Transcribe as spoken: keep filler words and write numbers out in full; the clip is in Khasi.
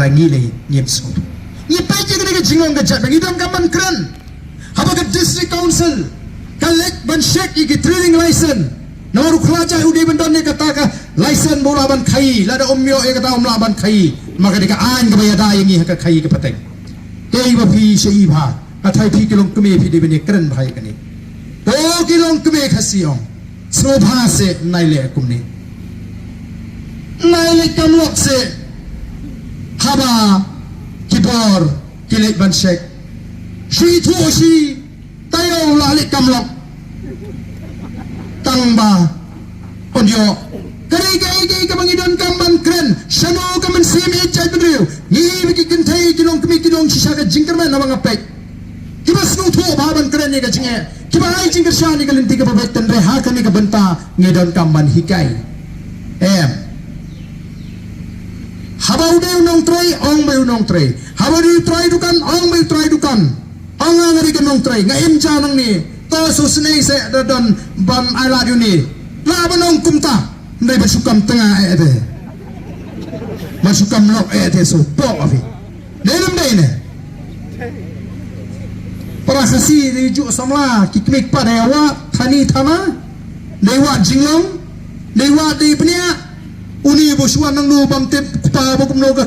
ngi lei ngim sngewthuh. Ngi peit ïa kane ka jinglong ka jait ba ngi donkam ban kren. Haba ka District Council ka leit ban check ïa ki trading license, namar u khlajai u dei ban don ïa kata ka license ba u lah ban khaïi, lada um ïoh ïa kata um lah ban khaïi. Ma ka dei ka aiñ kaba ïada ïa ngi ha ka khaïi ka pateng. Te ïa ba phi sha i bha, nga tharai phi ki longkmie phi dei ban ïa kren bha ïa kane. To ki longkmie Khasi ong, sngewbha seh, nai leh kumne. Nai leh kam lok seh. Haba ki bor ki leit ban check, shi thu shi taïew la leh kam lok. Tang ba un ïoh. Ka dei kaei kaei kaba ngi donkam ban kren. Shano ka mynsiem ïeit jaitbynriew? Ngi ba ki kynthei ki longkmie ki long shisha ka jingkyrmen haba nga peit. Kiba sngewthuh bha ban kren ïa ka jingeh, kiba ai jingkyrshan ïa ka lynti kaba beit, hynrei ha kane ka bynta ngi donkam ban hikai. Em. Haba u dei u nongtrei, ong beit u nongtrei. Haba u dei u trai dukan, ong beit u trai dukan. Ong nga nga dei ka nongtrei, nga im ja nangne. To shu snei seh da don ban ai lad ïa une. Lah ban ong kumta. Hynrei ban shu kam tnga eh te, ban shu kam lok eh te, shu pok afi. Dei ne ym dei ne? Para Khasi dei juh samla, ki kmie ki kpa dei wad thani thana, dei wad jinglong, dei wad dei bniah. Une ba shu wan nangno bym tip kpa ba kumno ka